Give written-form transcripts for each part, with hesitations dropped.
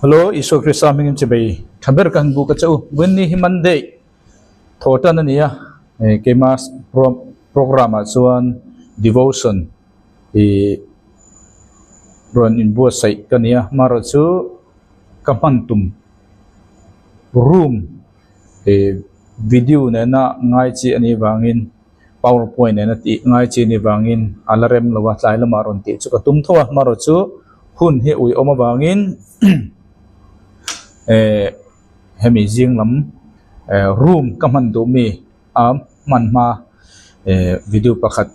Hello, Isua Krista hmingin chibei tha ber ka han buk a che u. Vawiinni hi Monday thaw tan a ni a, keima programme ah chuan devotion ih rawn inbuatsaih ka ni a, amaherawhchu ka hman tum room ih video nena ngai chi a nih vangin powerpoint nena tih ngai chi a nih vangin a la rem lo a, tlai lamah rawn tih chu ka tum tho a, amaherawhchu hun hi ui awm avangin eh hemi zing lam eh room ka hman duh mi a hman hma eh video pakhat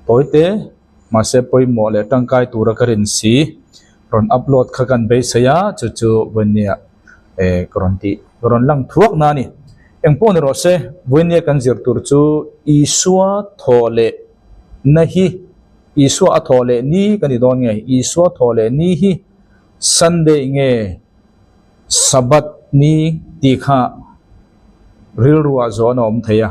tawi te mahse pawimawh leh tangkai tura ka rin si rawn upload kha kan beisei a chu chu vawinia eh ka rawn tih ka rawn lang thuak na a ni. Engpawh ni rawh se vawinia kan zir tur chu Isua thaw leh na hi Isua a thaw leh ni ka ni dawn nge Isua thaw leh ni hi Sunday nge Sabbath ni tih kha rilruah zawn a awm thei a.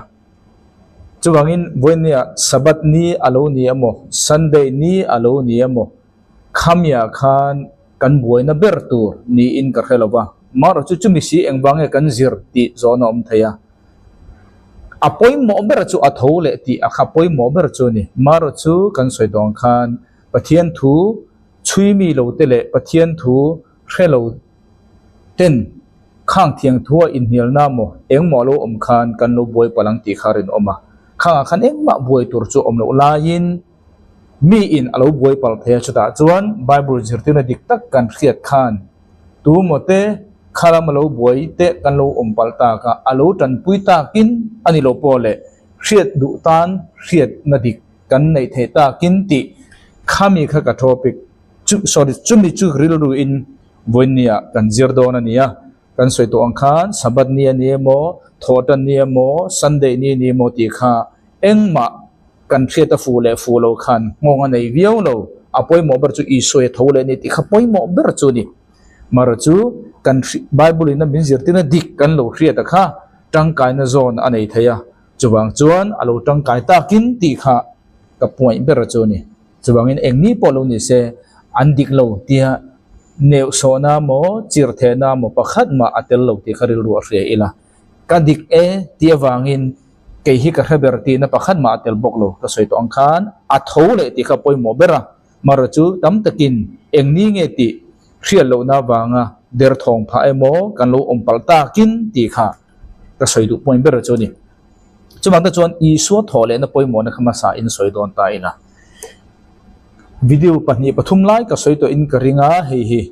Chuvangin vawinia Sabbath ni a lo ni emaw Sunday ni a lo ni emaw khamiah khan kan buaina ber tur niin ka hre lo va. Marawh chu chumi si engvang nge kan zir tih zawn a awm thei a. A pawimawh ber chu a tho leh tih a kha pawimawh ber chu a ni. Marawh chu kan sawi tawh ang khan Pathian thu chhui mi lo te leh Pathian thu hre lo ten khang thiang thua inhnialna maw engmaw lo awm khan kan lo buai palh ang tih kha rinawm a. Khangah khan engmah buai tur chu awm loh laiin mi in a lo buai palh thei a, chutah chuan Bible zirtirna dik tak kan hriat khan tu maw te kha lam a lo buai te kan lo awm palh tak a, a lo tanpui takin a ni lo pawh leh hriat duh tan hriatna dik kan neih theih takin tih khami kha ka topic chu sorry chumi chu rilru in vawinia kan zir dawn a ni a, kan sawi tawh ang khan Sabbath ni a ni emaw Thawhtan ni emaw Sunday ni a ni emaw tih kha engmah kan hriat a fuh leh fuh lo khan nghawng a nei viau lo, a pawimawh ber chu Isua tho leh a ni tih kha pawimawh ber chu a ni. Mara chu kan Bible in a min zirtirna dik kan lo hriat a kha tangkaina zawn a nei thei a, chuvang chuan a lo tangkai takin tih kha ka puaih ber chu a ni. Chuvangin eng ni pawh lo ni se an dik lo tia neuhsawhna maw chirthehna maw pakhat mah a tel lo tih kha rilru a hria ila. Ka dik e tih avangin kei hi ka hre ber tihna pakhat mah a tel bawk lo. Ka sawi tawh ang khan a tho leh tih kha pawimawh ber a, mara chu tam takin eng ni nge tih hriat lohna avanga derthawng phah emaw kan lo awm palh takin tih kha ka sawi duh point ber chu a ni. Chuvang te chuan Isua thawh lehna pawimawhna kha hmasa in sawi dawn ta ila. Video pahnih pathum lai ka sawi tawhin ka ring a, hei hi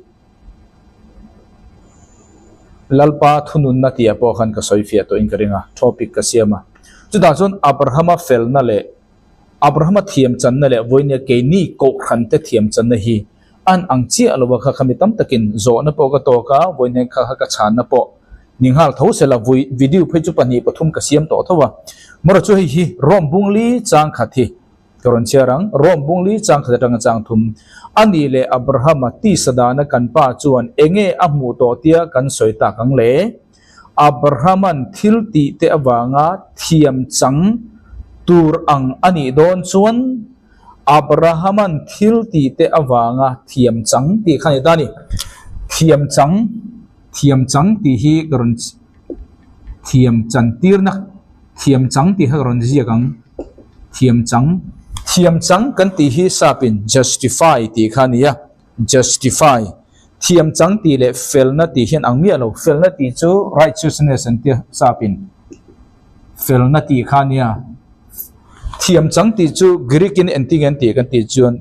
Lalpa thununna tih ah pawh khan ka sawi fiah tawhin ka ring a, topic ka siam a. Chutah chuan Abrahama felna leh Abrahama thiamchanna leh vawinia keini Kohhrante thiamchanna hi an ang chiah lo a kha kha mi tam takin zawhna pawh ka tawk a, vawinia kha kha ka chhanna pawh ni nghal tho sela vui video phei chu pahnih pathum ka siam tawh tho a. Mawra chu hei hi Rome bungli chang khat hi ka rawn chhiar ang. Rome bungli chang khat atanga chang thum a nih leh Abrahama tisa dana kan pa chuan enge a hmuh tawh tia kan sawi tak ang le? Abrahaman thil tih te avanga thiam chang tur ang a nih dawn chuan Abrahaman thil tih te avanga thiam chang tih kha a ni ta a ni. Thiam chang. Thiam chang tih hi ka rawn thiam chan tirna thiam chang tih kha ka rawn ziak ang thiam chang thiam chang kan tih hi sapin justify tih kha a ni a justify thiam chang tih leh felna tih hian ang miah lo felna tih chu righteousness an tia sapin felna tih kha a nia thiam chang tih chu Greek in engtin nge an tih kan tih chuan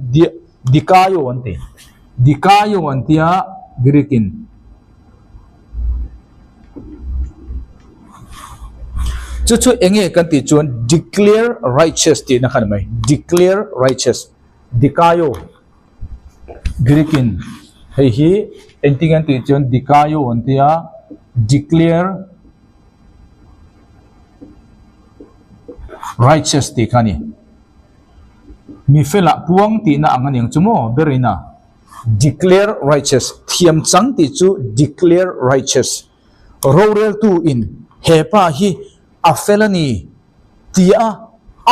dikaio an ti. Dikaio an tia Greek in. Chu chu enge kan tih chuan declare righteous tih na kha ni mai. Declare righteous. Dikaio Greek in. Hei hi engtin an tih chuan dikaio an tia declare righteous tih kha ni. Mi felah puang tihna ang a ni ang chu maw ber ina declare righteous thiam chang tih chu declare righteous roreltu in he pa hi a fel a ni tia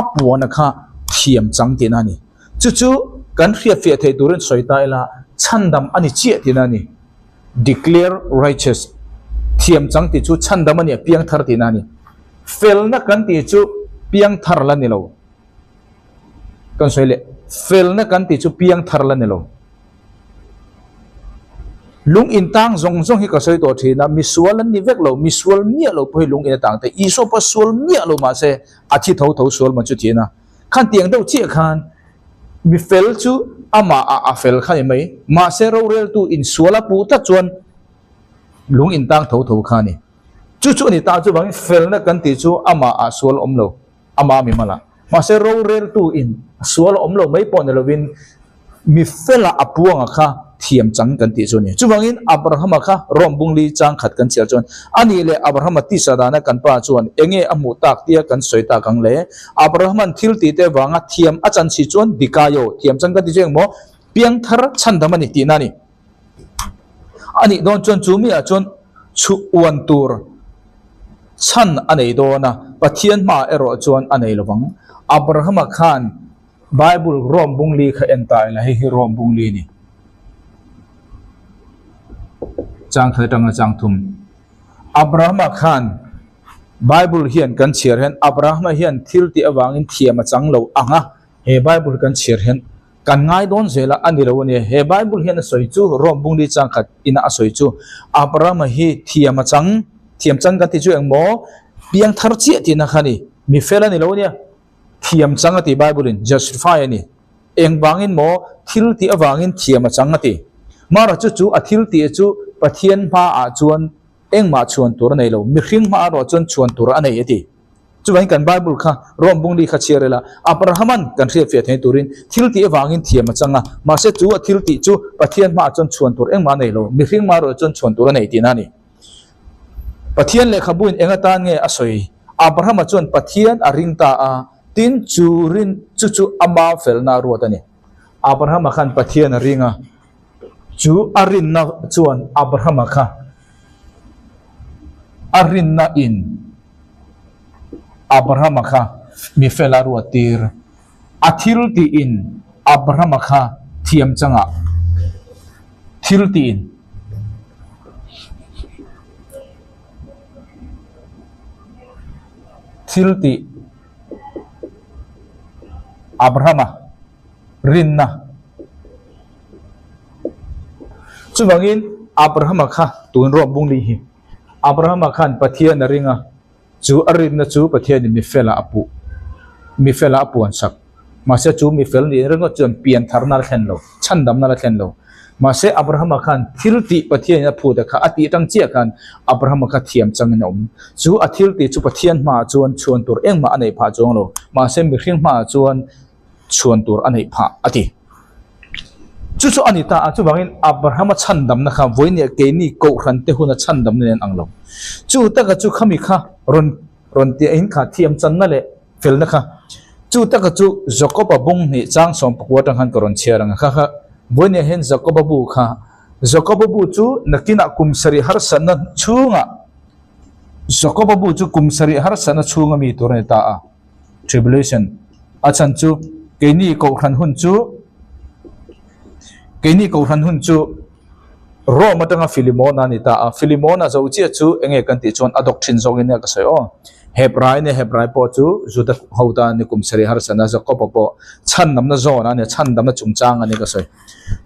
a puana kha thiam chang tihna a ni. Chu chu kan hriatfiah theih turin sawi ta ila chhandam a ni chiah tihna a ni. Declare righteous, thiam chang tih chu chhandam a ni a, piangthar tihna a ni. Felna kan tih chu piangthar la ni lo. Kan sawi leh, felna kan tih chu piangthar la ni lo. Lung in tang zawng zawng hi ka sawi tawh thin a, misual an ni vek lo, misual miah lo pawh hi lung in a tang thei. Isua pawh sual miah lo mahse a thi tho tho sual man chu thin a. Khan tiang deuh chiah khan mi fel chu amah ah a fel kha ni mai, mahse roreltu insual a puh tlat chuan lung in tang tho tho kha a ni. Chu chu a ni ta chuvangin felna kan tih chu amah ah sual awm lo, amah mi mal ah. Mahse roreltu in sual awm lo mai pawh ni lovin mi fela a puanga kha thiam chang kan tih chu a ni. Chuvangin Abrahama kha Rome bungli chang khat kan chhiar chuan a nih leh Abrahama tisa dana kan pa chuan enge a hmuh tak tia kan sawi tak ang le? Abrahaman thil tih te vanga thiam a chan si chuan dikaio thiam chang kan ti chu engmaw piangthar chhandam a ni tihna a ni. A nih dawn chuan chu miah chuan chhuh uan tur chhan a nei dawn a, Pathian hmaah erawh chuan a nei lovang. Abrahama khan Bible Rome bungli kha en ta ila, hei hi Rome bungli a ni. Chang khat atanga chang thum. Abrahama khan Bible hian kan chhiar hian Abrahama hian thil tih avangin thiam a chang lo ang a, he Bible kan chhiar hian Kan ngai dawn zel a, a ni lo a ni. He Bible hian a sawi chu, Rome bungli chang khat ina a sawi chu, Abrahama hi thiam a chang, thiam chang kan ti chu eng maw, piang thar chiah tihna kha a ni. Mi fel a ni lo a nia, thiam chang a ti Bible in, justify a ni. Eng vangin maw, thil tih avangin thiam a chang a ti. Mara chu chu a thil tih chu Pathian hmaah chuan engmah chhuan tur a nei lo, mihring hmaah erawh chuan chhuan tur a nei a ti. Chuvangin kan Bible kha Rome bungli kha chhiar ila, Abrahaman kan hriatfiah thei turin thil tih avangin thiam a chang a, mahse chu a thil tih chu Pathian hmaah chuan chhuan tur engmah a nei lo, mihring hma erawh chuan chhuan tur a nei tihna a ni. Pathian lehkhabuin eng atan nge a sawi? Abrahama chuan Pathian a ring ta a, tin chu rin chu chu ama felna a ruat a ni. Abrahama khan Pathian a ring a, chu a rinna chuan Abrahama kha a rinna in Abrahama kha mi fel a ruat tir. A thil tiin Abrahama kha thiam changah thil tiin thil tih Abrahama rinna. Chuvangin Abrahama kha tun rawh bungli hi. Abrahama khan Pathian a ring a, chu a rinna chu Pathianin mi fela a puh, mi fela a puansak. Mahse chu mi fel nih ringawt chuan pian tharna la thlen lo, chhandamna la thlen lo. Mahse Abrahama khan thil tih Pathianin a phut a kha a tih tang chiah khan Abrahama kha thiam changin a awm. Chu a thil tih chu Pathian hmaah chuan chhuan tur engmah a neih phah chuang lo, mahse mihring hmaah chuan chhuan tur a neih phah a ti. Chu chu a ni ta a, chuvangin Abrahama chhandamna kha vawinia keini Kohhran te huna chhandamna nen ang lo. Chu taka chu khami kha rawn rawn tia in kha thiam channa leh felna kha chu taka chu Jakoba bung hnih chang sawm pakua atang khan ka rawn chhiar ang a, kha kha vawinia hian Jakoba bu kha Jakoba bu chu nakinah kum sarih harsatna chhungah Jakoba bu chu kum sarih harsatna chhunga mi tur a ni ta a. Tribulation, A chhan chu keini kohhran hun chu keini kohhran hun chu Rome atanga Philemon a ni ta a, Philemon a zo chiah chu enge kan tih chuan a dawk thin zawngin nia ka sawi aw. Hebrai nia Hebrai pawh chu Juda ho ta ni kum sarih harsana Jacob-a pawh chhandamna zawn a nia chhandamna chungchang a ni ka sawi.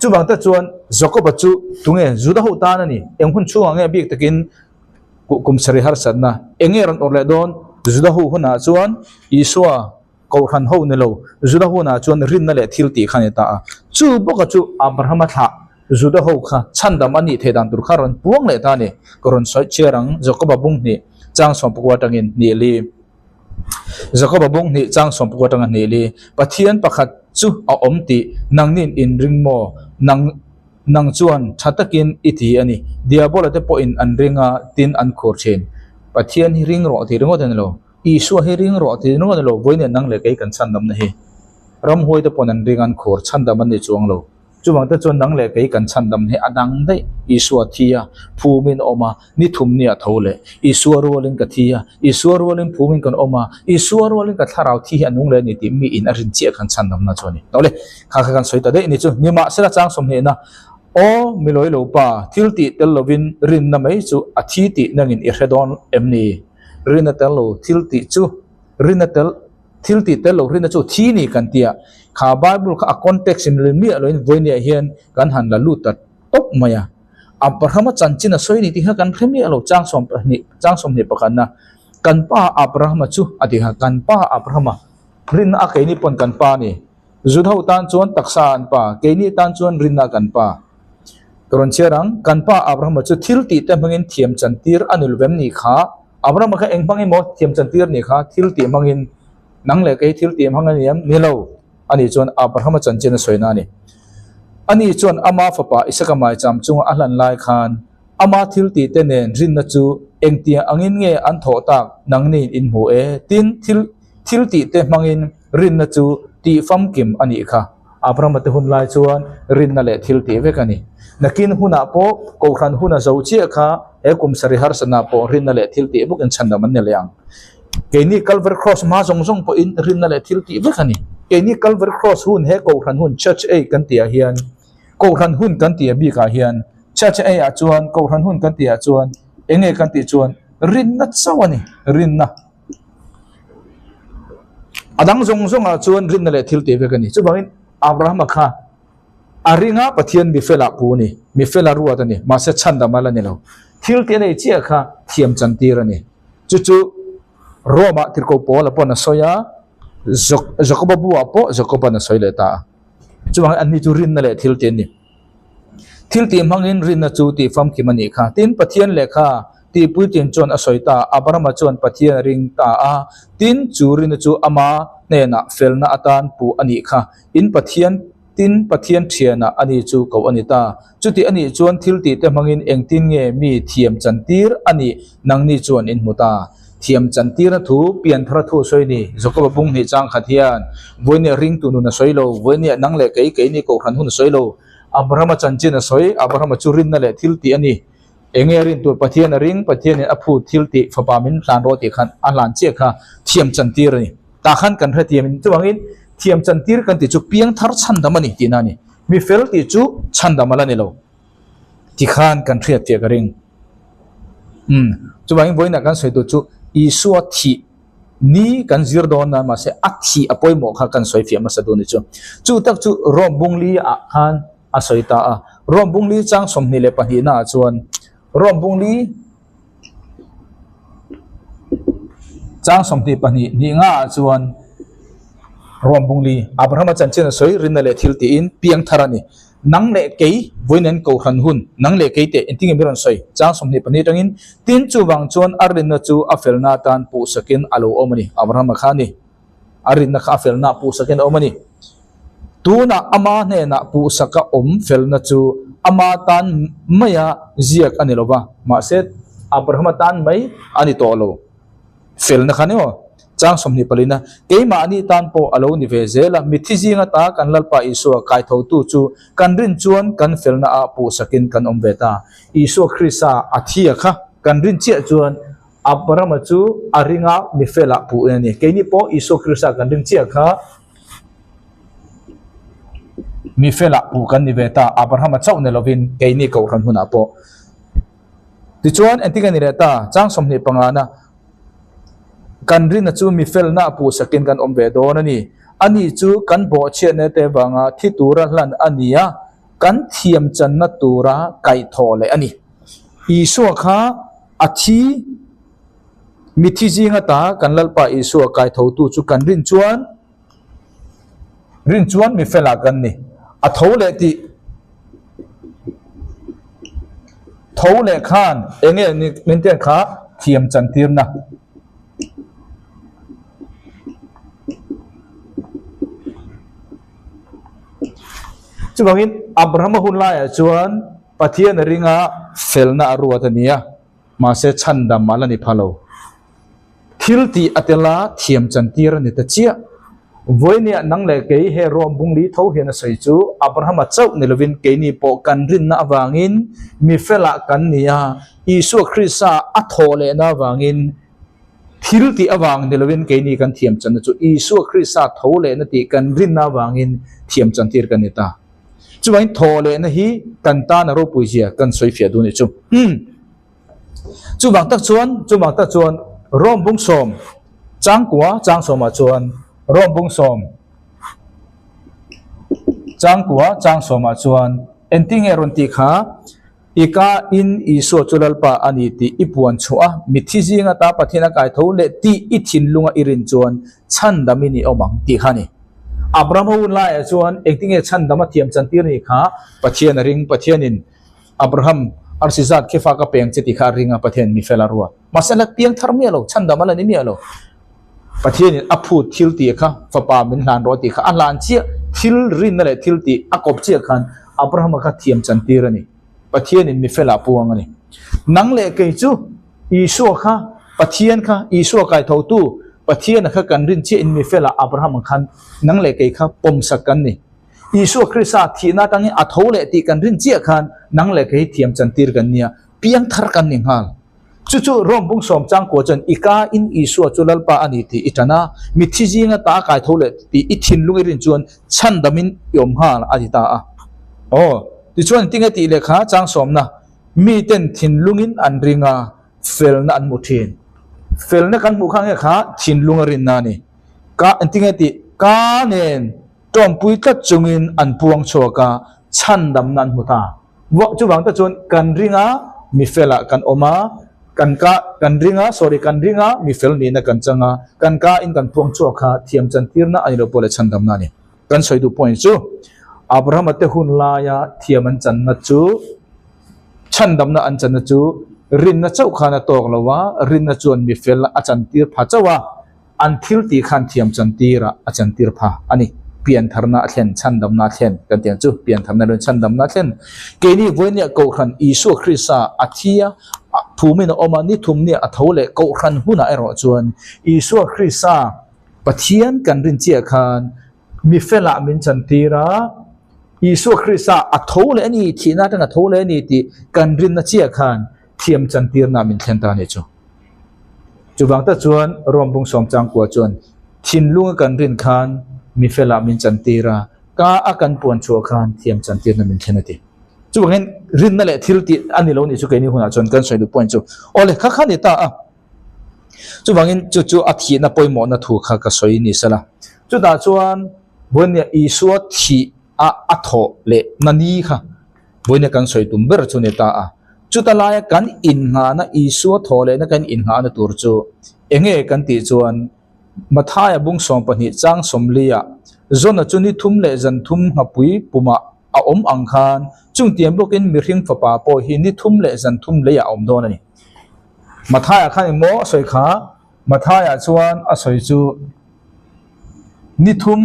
Chuvang te chuan Jacob-a chu tunge Juda ho tan a ni eng hun chhungah nge bik takin Kum sarih harsatna eng nge rawn awrh leh dawn? Juda ho hunah chuan Isua Kohhran ho ni lo, Juda hunah chuan rinna leh thil tih kha a ni ta a. Chu bawka chu Abrahama thlah Juda ho kha chhandam a nih theih dan tur kha rawn puang leh ta a ni. Ka rawn sawi chhiar ang, Jakoba bung hnih chang sawmpakua atangin hnih li. Jakoba bung hnih chang sawmpakua atanga hnih li. Pathian pakhat chu a awm tih nangnin in ring maw? Nang. Nang chuan tha takin i ti a ni. Diabola te pawhin an ring a, tin an khur thin. Pathian hi ring rawh tih ringawt a ni lo. Isua hi ring rawh tih ringawt a ni lo. Vawiin nang leh kei kan chhandamna hi. Ramhuai te pawhin an ring a, an khur chhandam an ni chuang lo. Chuvang te chuan nang leh kei kan chhandamna hi a dang daih. Isua thi a, phumin a awm a, Ni thum nia tho leh, Isua rualin ka thi a, Isua rualin phumin kan awm a, Isua rualin ka thlarau thi hi a nung leh a ni tih mi in a rin chiah khan chhandamna chu a ni. Tawle, kha kha kan sawi ta daih ni chu. Nimahsela chang sawmhnehna. Aw, milawi lo pa, thil tih tel lovin rinna mai chu a thi tih nangin i hre dawn em ni? Rinna tel lo thil tih chu rinna tel thil tih tel lo rinna chu thi ni kan tia. Kha Bible kha a context in rin miah loin vawinia hian kan han la lut ta tawp mai a. Abrahama chanchin a sawi ni tih kha kan hre miah lo chang 12 chang 21 na kan pa Abrahama chu a ti kha kan pa Abrahama rinna a keini pawn kan pa a ni. Zutho tan chuan taksa an pa, keini tan chuan rinna kan pa. Ka rawn chhiar ang, kan pa Abrahama chu thil tih te hmangin thiam chantir a nul vem ni kha? Abrahama kha eng hmang emaw thiam chantir ni kha? Thil tih hmangin nang leh kei thil tih hmang a ni em? Ni lo. Ani chuan Abrahama chanchin a sawina a ni. Ani chuan ama fapa Isaka maicham chunga a hlan lai khan ama thil tih te nen rinna chu engtiang angin nge an thawh tak nangniin in hmu e? Tin, thil thil tih te hmangin Rinna chu tih famkim a nih kha. Abrahama te hun lai chuan rinna leh thil tih vek a ni. Nakin hunah pawh Kohhran hun a zo chiah kha he kum sarih harsatna pawh rinna leh thil tih bawkin chhandam an ni leh ang. Keini Calvary Cross hma zawng zawng pawhin rinna leh thil tih vek a ni. Keini Calvary Cross hun he Kohhran hun Church Age kan tihah hian Kohhran hun kan tih bikah hian Church Age ah chuan Kohhran hun kan tihah chuan enge kan tih chuan rinna chauh a ni, rinna. A dang zawng zawngah chuan rinna leh thil tih vek a ni. Chuvangin Abrahama kha a ringa Pathian mi felah pu a ni, mi fela ruat a ni, mahse chhandam a la ni lo. Thil tih a nei chiah kha thiam chantir a ni. Chu chu Rome-ah Tirhkoh Paula paw'n a sawi a, Jakoba buah pawh Jakoba'n a sawi leh ta a. Chuvangin anni chu rinna leh thil tih an ni. Thil tih hmangin rinna chu tih famkim a nih kha. Tin, Pathian lehkha tihpuitlin chuan a sawi ta, Abrahama chuan Pathian a ring ta a, tin, chu rinna chu ama hnenah felna atan puh a nih kha. In Pathian, tin, Pathian thianah ani chu koh a ni ta. Chuti a nih chuan thil tihte hmangin engtin nge mi thiam chantir a nih nangni chuan in hmu ta? Thiam chantirna thu pianthara thu a sawi ni. Jakoba bung hnih chang khat hian vawinia ringtu nun a sawi lo, vawinia nang leh kei keini kohhran hun a sawi lo. Abrahama chanchin a sawi, Abrahama chu rinna leh thil tih a ni. Enge rin tur Pathian a ring, Pathianin a phut thil tih fapa min hlan rawh tih khan a hlan chiah kha thiam chantir a ni. Tah khan kan hrethiam in chuvangin thiam chantir kan tih chu piangthar chhandam a ni tihna a ni. Mi fel tih chu chhandam a la ni lo. Tikhan kan hriat fiah ka ring. Umm, chuvangin vawiinah kan sawi tur chu Isua thih ni kan zir dawn a, mahse a thih a pawimawh kha kan sawi fiah hmasa dawn ni chu. Chu tak chu Rome bungli ah khan a sawi ta a. Rome bungli chang 22 na ah chuan Rome bungli chang 22 hnih nga ah chuan Rome bungli Abrahama chanchin a sawi rinna leh thil tiin piangthar a ni. Nang leh kei, vawiin kohhran hun, nang leh kei teh engtin nge mi rawn sawi? Chang 22 atangin, Tin, chuvang chuan a rinna chu a felna atan puhsakin a lo awm a ni. Abrahama kha a ni. A rinna kha a felna puhsakin a awm a ni. Tunah ama hnenah puhsaka awm felna chu ama tan maia ziak a ni lo va, mahse Abrahama tan mai a ni tawh lo. Felna kha ni aw. Chang 24 na, Keimahni tan pawh a lo ni ve zel a, mitthi zing ata kan Lalpa Isua kaithotu chu kan rin chuan kan felna ah puhsakin kan awm ve ta. Isua Krista a thi a kha kan rin chiah chuan Abrahama chu a ringa mi felah puhin a ni. Keini pawh Isua Krista kan rin chiah kha mi felah puh kan ni ve ta, Abrahama chauh ni lovin keini Kohhran hunah pawh. Tichuan, engtin nge ni leh ta? Chang 25 na, Kan rinna chu mi felna a puhsakin kan awm ve dawn a ni. Ani chu kan bawhchhiatna te vanga thi tura hlan a ni a, kan thiam channa tura kaihthawh leh a ni. Isua kha a thi, mithi zinga ta kan Lalpa Isua kaithotu chu kan rin chuan, Rin chuan mi felah kan ni. A tho leh tih tho leh khan eng nge ni min tiang kha thiam chantirna. Chuvangin Abrahama hun laiah chuan Pathian a ringa felna a ruat a ni a, mahse chhandam a la ni pha lo. Thil tih a tel a, thiam chantir a ni ta chiah. Vawinia nang leh kei he Rome bungli tho hian a sawi chu Abrahama chauh ni lovin keini pawh kan rinna avangin mi felah kan ni a, Isua Krista a thawh lehna avangin thil tih avang ni lovin keini kan thiam channa chu Isua Krista tho lehna tih kan rinna avangin thiam chantir kan ni ta. Chuvangin thawhlehna hi kan tan a ropui zia kan sawi fiah duh a nih chu. Umm. Chuvang tak chuan, chuvang tak chuan Rome bungsawm changkua changsawmah chuan Rome bungsawm changkua changsawmah chuan engtinge rawn tih kha I ka in Isua chu Lalpa a ni tih i puan chhuah a, mitthi zinga ta Pathian a kai tho leh tih i thinlunga i rin chuan chhandamin i awm ang tih kha a ni. Abrahama hun laiah chuan engtinge chhandam a thiam chantir ni kha Pathian a ring, Pathianin Abraham arsi zat khi fa ka peng che tih kha a ring a, Pathian mi fel a ruat. Mahse a la piang thar miah lo, chhandam a la ni miah lo. Pathianin a phut thil tih kha fapa min hlan rawh tih kha a hlan chiah, thil rinna leh thil tih a kawp chiah khan Abrahama kha thiam chantir a ni. Pathianin mi felah puang a ni. Nang leh kei chu Isua kha Pathian kha Isua kaithotu Pathiana kha kan rin chiah in mi felah Abrahama khan nang leh kei kha pawmsak kan ni. Isua Krista thihna atangin a tho leh tih kan rin chiah khan nang leh kei hi thiam chantir kan nia, piangthar kan ni nghal. Chu chu Rome bungsawm changkua chuan i ka in Isua chu Lalpa a ni tih i tan a, mitthi zinga ta a kai tho leh tih i thinlung i rin chuan chhandamin i awm nghal a ti ta a. Aw, tichuan engtinge tih leh kha changsawmna miten thinlungin an ring a, felna an hmu thin. Felna kan hmuh kha nge kha thinlung a rinna a ni. Ka, engtinge tih ka nen tawmpui tlat chungin an puang chhuak a, chhandamna an hmu ta. Vuah chuvang te chuan kan ring a mi fel ah kan awm a, kan ka kan ring a sorry kan ring a mi fel nihna kan chang a, kan ka in kan puang chhuak kha thiam chantirna a ni lo pawh leh chhandamna a ni. Kan sawi duh point chu Abrahama te hun laia thiam an channa chu chhandamna an channa chu rinna chauh khan a tawk lo a, rinna chuan mi fel a chantir pha chauh a. An thil tih khan thiam chantir ah a chantir pha a ni. Piantharna a thlen, chhandamna a thlen kan tih ang chu. Piantharna erawhin chhandamna a thlen. Keini vawinia Kohhran Isua Krista a thi a, phumin a awm a, ni thumnia a tho leh Kohhran hunah erawh chuan Isua Krista Pathian kan rin chiah khan mi felah min chantir a, Isua Krista a tho leh a ni, thihna atanga a tho leh a ni tih kan rinna chiah khan thiam chantirna min thlen ta a nih chu. Chuvang tak chuan Rome bungsawm changkua chuan thinlunga kan rin khan mi felah min chantir a, ka a kan puan chhuah khan thiam chantirna min thlen a ti. Chuvangin rinna leh thil tih a ni lo nih chu keini hunah chuan kan sawi duh point chu awle kha kha ni ta a. Chuvangin chu chu a thihna pawimawhna thu kha ka sawi ni sela. Chutah chuan Vawinia Isua thih a a thawh leh na ni kha Vawiina kan sawi tum ber chu ni ta a, chuta laia kan innghahna Isua thaw lehna kan innghahna tur chu enge kan tih chuan Mathaia bung 12 chang 40 ah Jona chu ni thum leh zan thum nghapui pumah a awm ang khan chungtiang bawkin mihring fapa pawh hi ni thum leh zan thum leiah a awm dawn a ni. Mathaia khan engmaw a sawi kha? Mathaia chuan a sawi chu ni thum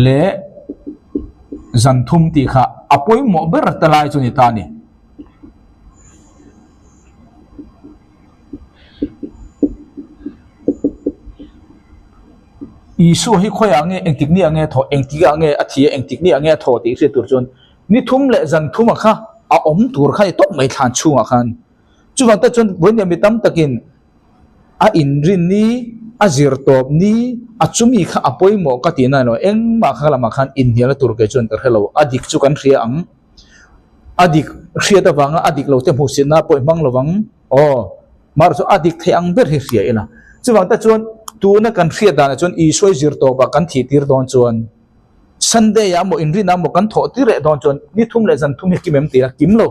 leh zan thum tih kha a pawimawh ber ta lai chu ni ta a ni. Isua hi khawiah nge engtik ni ah nge a thawh engtik ah nge a thi a engtik ni ah nge a thawh tih hriat tur chuan ni thum leh zan thum ah kha a awm tur kha a ni tawp mai thlan chhungah khan. Chuvang te chuan vawiin mi tam takin a inrin ni, a zir tawp ni, a chumi kha a pawimawh ka tih na lo, engmah kha lamah khan inhnialna tur kei chuan ka hre lo, a dik chu kan hria ang, a dik hriat avanga a dik lo te hmuhsitna pawh i hmang lo vang, aw mahra chu a dik thei ang ber hi hria ila. Chuvang te chuan tuna kan hriat danah chuan Isua i zir tawpah kan thih tir dawn chuan, Sunday ah maw inrin ah maw kan thawh tir leh dawn chuan ni thum leh zan thum hi kim em ti a, kim lo.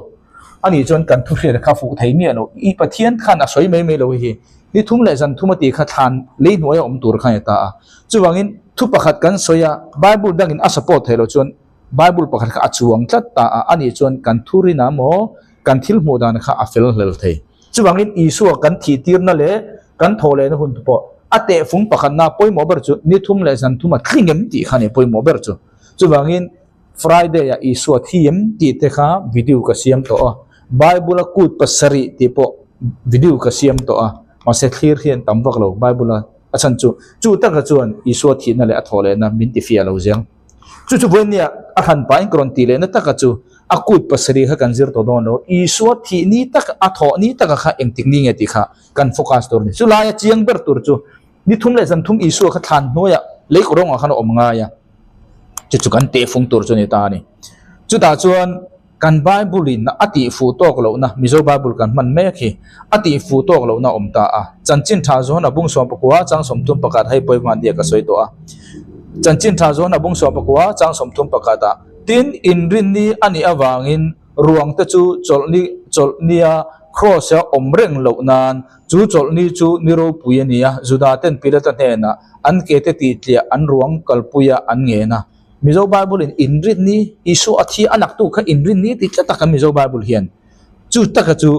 Ani chuan kan thu hriat kha fuh thei miah lo. I Pathian khan a sawi mai mai lo hi. Ni thum leh zan thum a tih kha thlan lei hnuai a awm tur kha a ni ta a. Chuvangin thu pakhat kan sawi a, Bible dangin a support thei lo chuan Bible pakhat kha a chuang tlat ta a, ani chuan kan thu rin ah maw kan thil hmuh dan kha a fel hlel thei. Chuvangin Isua kan thih tirna leh kan thawh lehna hun pawh a tehfung pakhatna pawimawh ber chu ni thum leh zan thum a tling em tih kha a ni pawimawh ber chu. Chuvangin Friday ah Isua thi em tih te kha video ka siam tawh a, Bible a kut pasarih tih pawh video ka siam tawh a, mahse thlir hian tam vak lo Bible a a chhan chu chu taka chuan Isua thihna leh a thawh lehna min ti fiah lo zel. Chu chu vawinia a hran pahin ka rawn tih lehna taka chu a kut pasarih kha kan zir tawh dawn lo. Isua thih ni tak a thawh ni taka kha engtik ni nge tih kha kan focus tur a ni. Chu laia chiang ber tur chu ni thum leh zan thum Isua kha thlan hnuaiah lei kawrawngah khan a awm ngai a. Chu chu kan tehfung tur chu a ni ta a ni. Chutah chuan kan Bible in a tihfuh tawk lohna, Mizo Bible kan hman mek hi, a tihfuh tawk lohna a awm ta a. Chanchin tha zawn a bung sawm pakua chang sawmthum pakhat hei pawimah nia ka sawi tawh a. Chanchin tha zawn a bung sawm pakua chang sawmthum pakhat ah tin inrinni a nih avangin ruang te chu chawlhni chawlhnia cross a awm reng loh nan chu chawlhni chu ni ropui a ni a, Juda ten Pilata hnenah an ke te tih tliah an ruang kalpuia an ngen a. Mizo Bible in inrinni Isua a thi a naktu kha inrinni tih tlat a kan Mizo Bible hian chu taka chu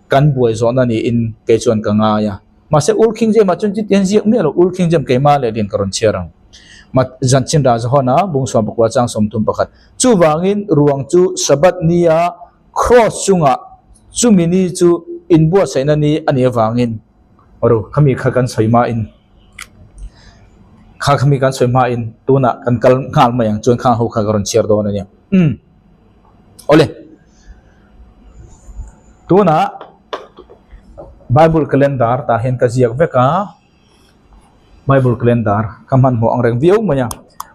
kan buai zawhna niin kei chuan ka ngai a. Mahse Old King James ah chuan chutiang ziak miah lo Old King James keimah leh lian ka rawn chhiar ang. Ma Zanchin Rajahona bung sawm pakua chang 31. Chuvangin ruang chu Sabbath nia cross chungah chumi ni chu inbuatsaihna ni a nih avangin ru khami kha kan sawi hmain kha khami kan sawi hmain tunah kan kal nghal mai ang chuan khang ho kha ka rawn chhiar dawn a nia. Umm awle. Tunah Bible calendar tah hian ka ziak vek a, Bible calendar ka hmanhmawh ang reng viau mai a,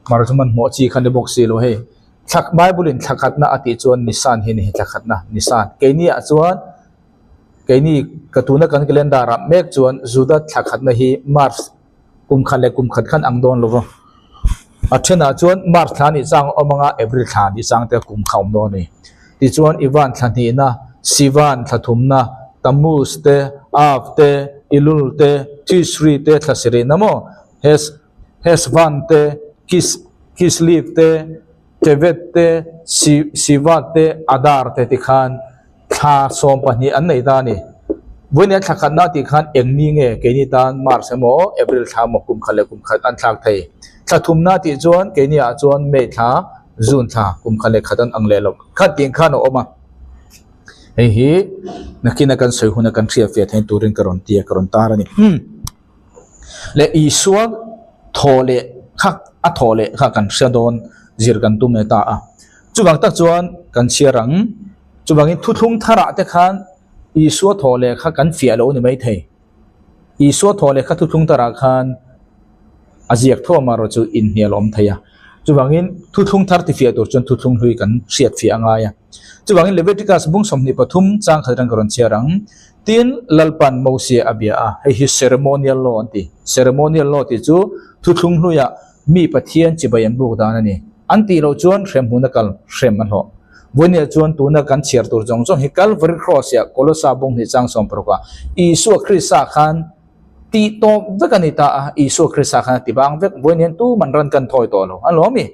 mar chu hmanhmawh chi kha ni bawk si lo hei. Thla Bible in thla khatna a tih chuan Nisan hi a ni hei thla khatna Nisan. Keini ah chuan keini ka tuna kan calendar ah mek chuan Juda thla khatna hi March Kum khat leh kum khat khan ang dawn lo va. A thenah chuan March thla nih chang a awm anga April thla nih chang te kum kha a awm dawn a ni. Tichuan Ivan thla hnihna, Sivan thla thumna, Tammuz te, Av te, Elul te, Tishri te thla sarihna maw, Hes Heshvan te, Kis Kislev te, Tevet te, Si Sivat te, Adar te tikhan Thla 12 an nei ta a ni. Vawinia thla khatna tih khan eng ni nge keini tan March emaw April thla emaw kum khat leh kum khat an thlak thei. Thla thumna tih chuan keini ah chuan May thla, June thla kum khat leh khat an ang leh lo khat tih khan a awm a. Hei hi nakina kan sawi huna kan hriatfiah theih turin ka rawn ti a, ka rawn tar a ni. Leh Isua thaw leh kha a thaw leh kha kan hria dawn zir kan tum e ta a. Chuvang tak chuan kan chhiar ang. Chuvangin thuthlung tharah te khan Isua thaw leh kha kan fiah lo a ni maithei. Isua thaw leh kha thuthlung tharah khan a ziak tho amaherawh chu inhnial a awm thei a. Chuvangin thuthlung thar tifiah tur chuan thuthlung hlui kan hriat fiah a ngai a. Chuvangin Leviticus bung 23 chang khat atang ka rawn chhiar ang. Tin, Lalpan Mosia a bia a, hei hi ceremonial law an ti. Ceremonial law tih chu thuthlung hluiah mi Pathian chibai an buk dan a ni. An tih loh chuan hrem hmuna kal hrem a hlawh. Vawinia chuan tuna kan chhiar tur zawng zawng hi Calvary Cross ah Kolosa bung hnih chang 60 ah Isua Krista khan tih tawp vek a ni ta a, Isua Krista khan a ti bang vek. Vawinia tuman ran kan thawi tawh lo. A lawm i?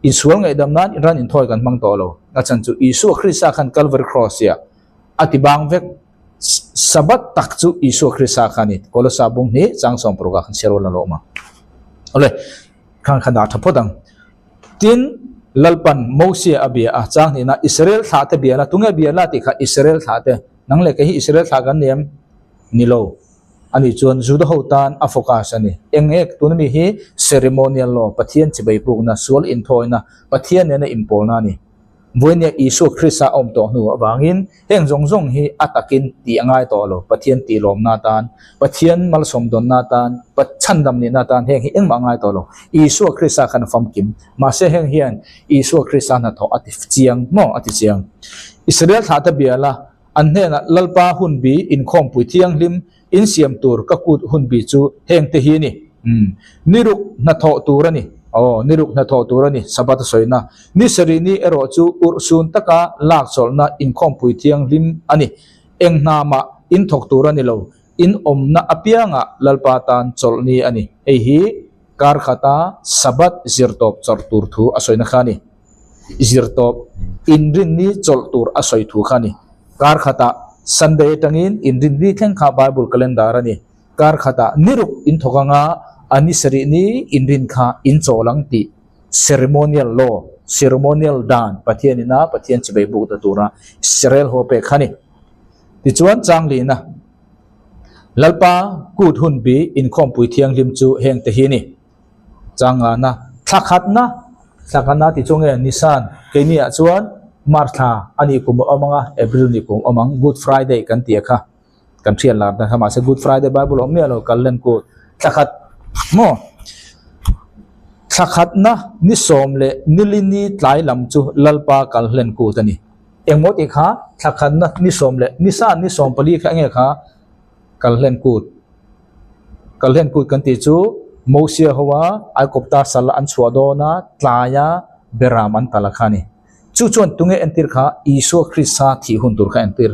Insual ngaihdam nan ran inthawi kan hmang tawh lo. A chhan chu Isua Krista khan Calvary Cross ah a ti bang vek. Sabbath tak chu Isua Krista kha a ni. Kolosa bung hnih chang 60 ah khan chhiar rual a lawm a. Awle, khan kha dah tha phawt ang. Tin, Lalpan Mosia a bia a, chang hnihna Israel thlah te bia la, tunge bia la tih kha Israel thlah te. Nang leh kei hi Israel thlah kan ni em? Ni lo. Ani chuan Juda ho tan a focus a ni. Eng nge tuna mi hi ceremonial law, Pathian chibai pukna, sual inthawina, Pathian nena inpawlna a ni. Vawinia Isua Krista a awm tawh hnu avangin heng zawng zawng hi a takin tih a ngai tawh lo. Pathian tihlawmna atan, Pathian malsawmdawnna atan, chhandam nihna atan heng hi engmah a ngai tawh lo. Isua Krista khan a famkim. Mahse heng hian Isua Krista hnathawh a ti chiang maw? A ti chiang. Israel thlahte biala an hnenah Lalpa hunbi inkhawmpui thianghlim Insiam tur ka kut hunbi chu heng te hi a ni. Umm. Ni ruk hnathawh tur a ni. Aw, ni ruk hnathawh tur a ni, Sabbath a sawina. Ni sarih ni erawh chu urhsun taka lak chawlhna inkhawmpui thianghlim a ni. Eng hna mah in thawk tur a ni lo. In awmna apiangah Lalpa tan chawlh ni a ni. Hei hi kar khata Sabbath zirtawp chawrh tur thu a sawina kha a ni. Zirtawp inrinni chawlh tur a sawi thu kha a ni. Kar khatah Sunday atangin inrinni thleng kha Bible calendar a ni. Kar khatah ni ruk in thawk anga a ni sarih ni inrin kha in chawl ang tih ceremonial law, ceremonial dan Pathian ina Pathian chibai buk ta tura Israel ho pek kha a ni. Tichuan changlina Lalpa kut hunbi inkhawmpui thianghlim chu heng te hi a ni. Changana thla khatna, thla khatna tih chu nge Nisan, keini ah chuan March thla a nih kum a awm ang a, April nih kum a awm ang, Good Friday kan tih a kha, kan hriat lar dan kha mahse Good Friday Bible a awm miah lo, Kallen kut thla khat maw? Thla khatna ni sawm leh nili ni tlai lam chu Lalpa kal hlen kut a ni. Engmaw tih kha thla khatna ni sawm leh ni sa ni 14 kha enge kha kal hlen kut? Kal hlen kut kan tih chu Mosia hoa Aikopta sal an chhuah dawna tlaia beram an tal a kha a ni. Chu chuan tunge entir kha Isua Krista thih hun tur kha entir.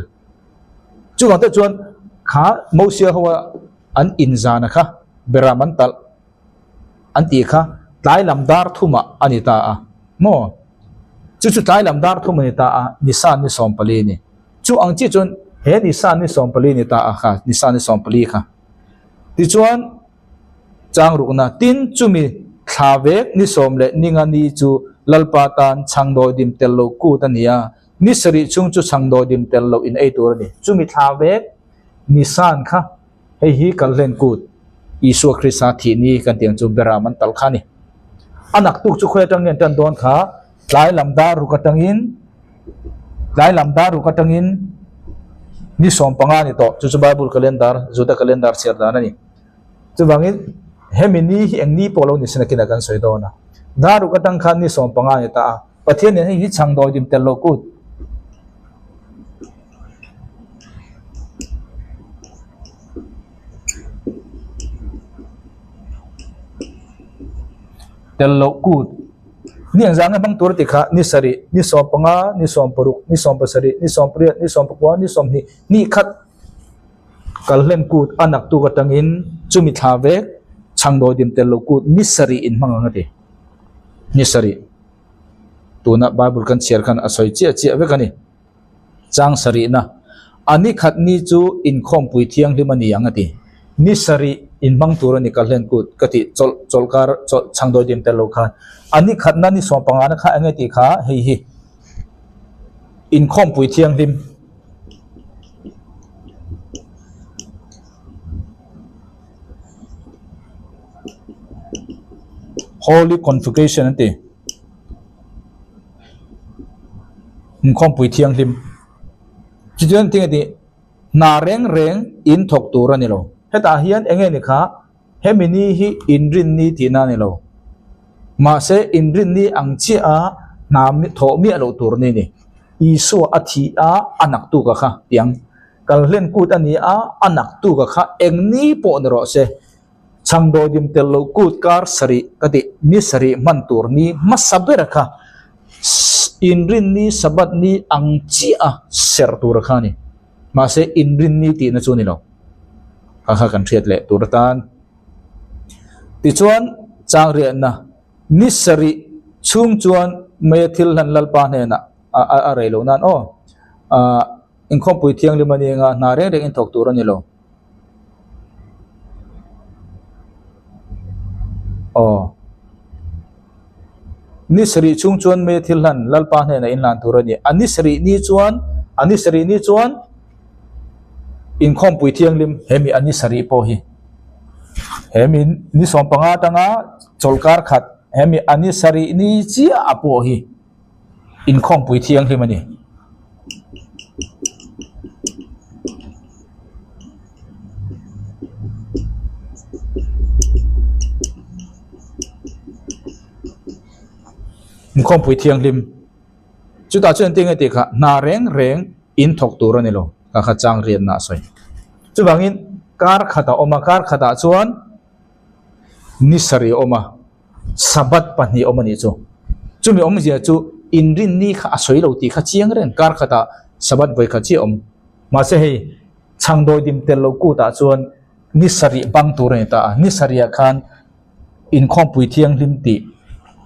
Chuvang te chuan kha Mosia hoa an inzana kha beram an talh an tih kha tlai lam dar thumah a ni ta a maw? Chu chu tlai lam dar thum a ni ta a, Nisan ni 14 a ni. Chu ang chiah chuan he Nisan ni 14 ni ta a kha, Nisan ni 14 kha. Tichuan chang rukna tin chumi thla vek ni sawm leh ni nga ni chu Lalpa tan chhangdawi dim tel lo kut a ni a, ni sarih chhung chu chhangdawi dim tel loh in ei tur a ni. Chumi thla vek Nisan kha Hei hi Kalhlen Kut, Isua Krista thih ni kan tih ang chu Beram an tal kha a ni. A naktuk chu khawi atang nge an tan dawn kha tlai lam dar ruk atangin tlai lam dar ruk atangin ni 15 ni tawh chu chu Bible calendar Juda calendar chhiar dan a ni. Chuvangin hemi ni hi eng ni pawh lo ni se nakin ah kan sawi dawn a. Dar ruk atang khan ni 15 ni ta a. Pathian nen hei hi chhang dawi dim tel lo kut. Tel loh kut ni ang zanga hmang tur tih kha ni sarih, ni 15, ni 16, ni 17, ni 18, ni 19, ni 20, ni khat kal hlen kut a naktuk atangin chumi thla vek chhangdawi dim tel loh kut ni sarih in hmang ang a ti. Ni sarih. Tuna Bible kan chhiar khan a sawi chiah chiah vek a ni. Chang sarihna, A ni khat ni chu inkhawmpui thianghlim a ni ang a ti. Ni sarih inhmang tur a ni ka hlen kut ka tih chawlh chawlhkar chawlh chhangdawi dim tel lo khan. A ni khatna ni 15na kha eng nge tih kha hei hi inkhawmpui thianghlim. Holy Convocation an ti. Inkhawmpui thianghlim. Chutiang thing a ti, hna reng reng in thawk tur a ni lo. Hetah hian eng nge ni kha, hemi ni hi inrinni tihna a ni lo. Mahse inrinni ang chiah a hna thawh miah loh tur ni ni. Isua a thih a, a naktuk a kha tiang. Kalhlen kut a ni a, a naktuk a kha eng ni pawh ni rawh se. Chhangdawi dim tel lo kut kar sarih ka tih ni sarih hman tur ni hmasa ber kha inrinni Sabbath ni ang chiah a serh tur kha a ni. Mahse inrinni tihna chu a ni lo. Kha kha kan hriat leh tur atan. Tichuan chang riahna ni sarih chhung chuan Mei thil hlan Lalpa hnenah a rei lo nan aw. Inkhawmpui thianghlim a ni anga hna reng reng in thawk tur a ni lo. Aw. Ni sarih chhung chuan May thil hlan Lalpa hnenah in hlan tur a ni. A ni sarih ni chuan, a ni sarih ni chuan inkhawmpui thianghlim he mi a ni sarih pawh hi he mi ni 15 atanga chawlhkar khat he mi a ni sarih ni chiah a pawh hi Inkhawmpui thianghlim a ni. Inkhawmpui thianghlim. Chutah chuan engtin nge tih kha hna reng reng in thawk tur a ni lo. Ka kha chang riatna a sawi. Chuvangin kar khat a awm a, kar khatah chuan ni sarih a awm a. Sabbath pahnih awm a nih chu. Chumi awmzia chu inrinni kha a sawi lo tih kha chiang reng kar khatah Sabbath vawi khat chiah awm. Mahse hei chhangdawi dim tel lo kutah chuan ni sarih bang tur a ni ta a, ni sarihah khan inkhawmpui thianghlim tih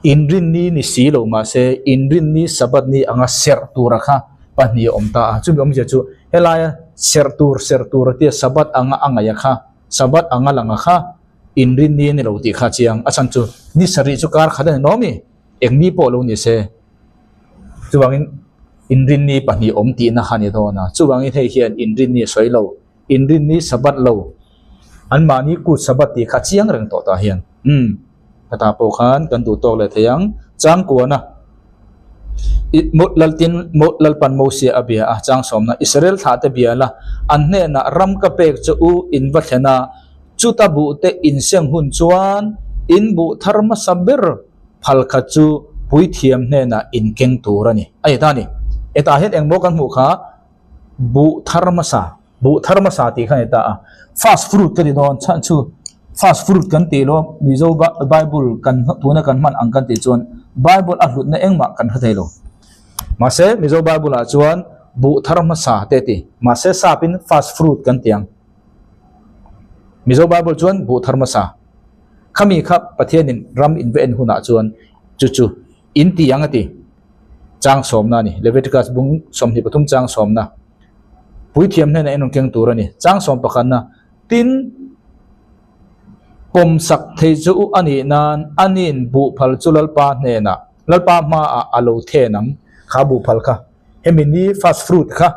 inrinni ni si lo mahse inrinni Sabbath ni anga serh tura kha pahnih a awm ta a. Chumi awmzia chu helaia serh tur serh tur a tia Sabbath anga a ngaih a kha Sabbath anga lang a kha Inrinni a ni lo tih kha chiang. A chhan chu ni sarih chu kar khat a ni nawm i, eng ni pawh lo ni se. Chuvangin inrinni pahnih awm tihna kha a ni dawn a. Chuvangin hei hian inrinni a sawi lo, inrinni Sabbath lo, anmahni kut Sabbath tih kha chiang reng tawh tah hian. Umm, hetah pawh khan kan duh tawk leh thei ang. Changkuana Laltin Lalpan Mosia a bia a, chang sawmna Israel thlahte bia la, an hnenah ram ka pek che u in va thlen a, Chuta buhte inseng hun chuan in buh thar hmasa ber. Phal khat chu puithiam hnenah in keng tur a ni. A ni ta a ni. Hetah hian engmaw kan hmuh kha buh thar hmasa, buh thar hmasa tih kha a ni ta a. First fruit ka ti dawn chhan chu first fruit kan tih lawm Mizo Bible kan tuna kan hman ang kan tih chuan Bible a hlutna engmah kan hre thei lo. Mahse Mizo Bible ah chuan buh thar hmasa te a ti. Mahse sapin first fruit kan ti ang. Mizo Bible chuan buh thar hmasa. Khami kha Pathianin ram in va en hunah chuan chu chu in ti ang a ti. Chang sawmna a ni. Leviticus bung 23 chang sawmna. Puithiam hnenah in rawn keng tur a ni. Chang sawm pakhatna, Tin, pawmsak thei chu u a nih nan ani'n buhphal chu Lalpa hnenah, Lalpa hmaah a lo then ang. Kha buhphal kha, hemi ni first fruit kha,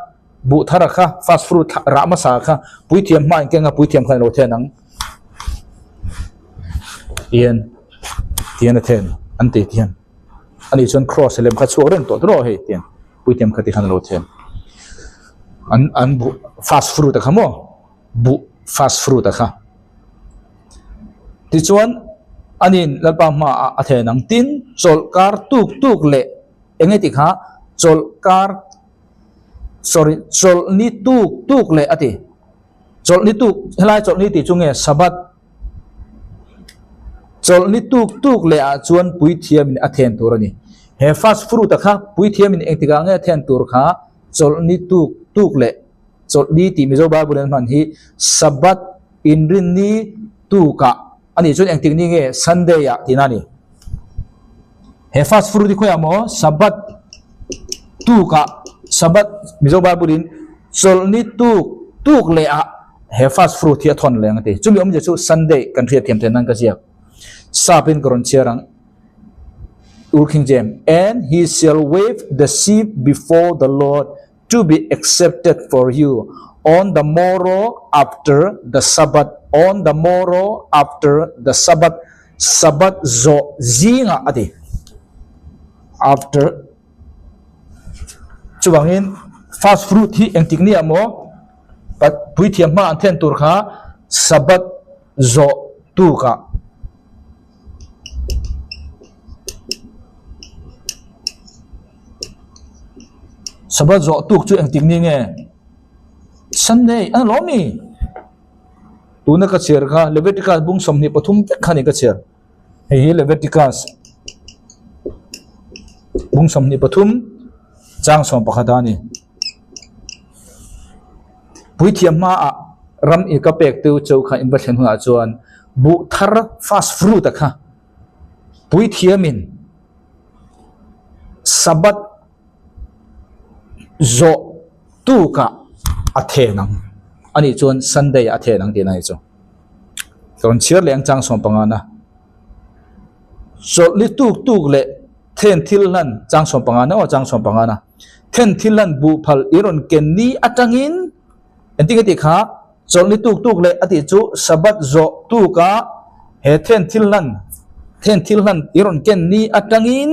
buh thara kha, first fruit rah hmasa kha puithiam hmaah in keng a, puithiam khan a lo then ang. Tihian, tihian a then an ti tihian. Ani chuan cross lem kha chhuak reng tawh tawh hei tiang puithiam kha ti khan a lo then. An an buh first fruit a kha maw buh first fruit a kha. Tichuan ani'n Lalpa hmaah a then ang tin chawlh kar tuk tuk leh eng nge tih kha chawlh kar sorry chawlh ni tuk tuk leh a ti. Chawlh ni tuk helai chawlh ni tih chu nge Sabbath Chawlhni tuk tuk leh ah chuan puithiamin a then tur a ni. He first fruit a kha puithiamin engtikah nge a then tur kha chawlhni tuk tuk leh chawlhni tih Mizo Bible in hman hi Sabbath inrinni tukah a nih chuan engtik ni nge Sunday ah tihna a ni. He first fruit hi khawiah maw Sabbath tukah Sabbath Mizo Bible in chawlhni tuk tuk leh ah He first fruit hi a thawn leng a ti. Chumi awmzia chu Sunday kan hriat thiam theih nan ka ziak. Sap in ka rawn chhiar ang. Ur King James, And he shall wave the sheaf before the Lord to be accepted for you on the morrow after the Sabbath, on the morrow after the Sabbath, Sabbath zawh zingah a ti. After chuvangin first fruit hi engtik ni ah maw? Puithiam hma an then tur kha Sabbath zawh tukah Sabbath zawh tuk chu engtik ni nge? Sunday a ni lawm ni? Tuna ka chhiar kha Leviticus bung 23 vek kha ni ka chhiar. Hei hi Leviticus bung 23 chang 11 a ni. Puithiam hmaah ram i ka pek teu cheu kha in va thlen hunah chuan buh thar first fruit a kha puithiamin Sabbath zawh tukah a then ang a nih chuan Sunday ah a then ang tihna a ni chu. Ka rawn chhiar leh ang chang 15 na. Chawlh ni tuk tuk leh then thil hlan chang 15 na aw chang 15 na. Then thil hlan buh phal i rawn ken ni atangin engtin nge tih kha chawlh ni tuk tuk leh a tih chu Sabbath zawh tuka he then thil hlan then thil hlan i rawn ken ni atangin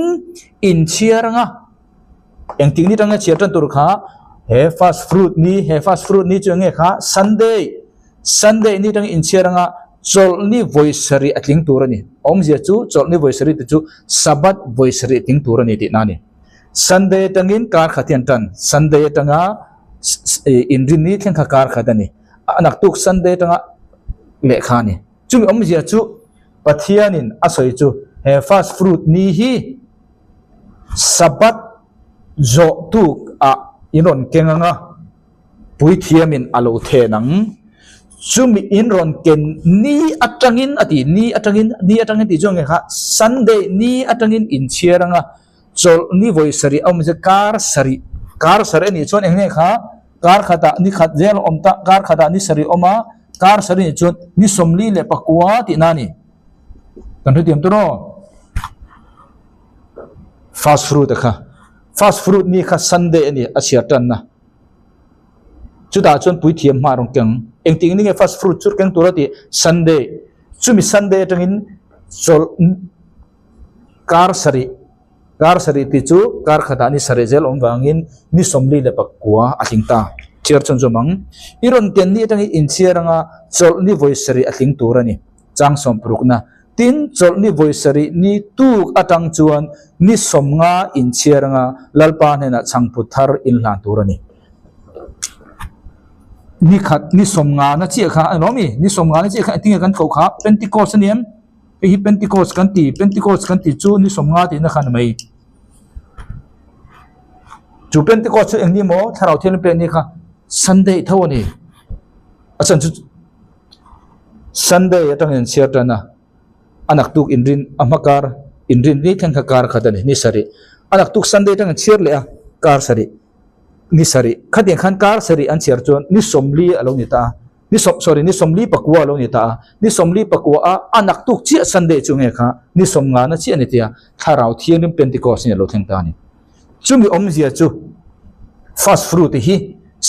inchhiar anga engtik ni atanga chhiar tan tur kha he first fruit ni he first fruit ni chu enge kha Sunday Sunday ni atanga inchhiar anga chawlh ni vawi sarih a tling tur a ni. Awmzia chu chawlh ni vawi sarih te chu Sabbath vawi sarih a tling tur a ni tihna a ni. Sunday atangin kar khat hi an tan. Sunday atanga inrinni thleng kha kar khat a ni. A naktuk Sunday atanga lehkha a ni. Chumi awmzia chu Pathianin a sawi chu he first fruit ni hi Sabbath zawh tuk ah in rawn keng ang a, puithiamin a lo then ang. Chumi in rawn ken ni atangin a ti, ni atangin, ni atangin tih chu ang nge kha Sunday ni atangin inchhiar ang a, Chawlh ni vawi sarih a awm zia kar sarih, kar sarih a nih chuan eng nge kha kar khatah ni khat zel a awm ta, kar khatah ni sarih a awm a, kar sarih nih chuan ni 49 tihna a ni. Kan hrethiam tur aw. First fruit a kha. First fruit ni kha Sunday a ni a chhiar tanna. Chutah chuan puithiam hma rawn keng. Engtik ni nge first fruit chu keng tur a tih Sunday. Chumi Sunday atangin chawlh Kar sarih, Kar sarih tih chu kar khatah ni sarih zel awm vangin ni 49 a tling ta. Chhiar chhun zawm ang. I rawn ken ni atangin inchhiar anga chawlh ni vawi sarih a tling tur a ni. Chang sawm parukna. Tin, chawlhni vawi sarih ni tuk atang chuan ni 50 inchhiar anga Lalpa hnenah chhangphut thar inhlan tur a ni. Ni khat, ni 50 na chiah kha a ni lawm mi? Ni 50 na chiah kha engtinge kan koh kha? Pentecost a ni em? Hei hi Pentecost kan ti, Pentecost kan tih chu ni 50 tihna kha a ni mai. Chu Pentecost chu eng ni maw? Thlarau Thianghlim pek ni kha Sunday tho a ni. A chhan chu Sunday atangin an chhiar tan a, a naktuk inrin a hma kar inrin ni thleng kha kar khat a ni, ni sarih. A naktuk Sunday atangin an chhiar leh a, kar sarih, ni sarih. Khatiang khan kar sarih an chhiar chuan ni 40 a lo ni ta a, ni sawm sorry ni 49 a lo ni ta a, ni 49 a a naktuk chiah Sunday chu nge kha ni 50 na chiah a ni tia Thlarau Thianghlim Pentecost in a lo thleng ta a ni. Chumi awmzia chu first fruit hi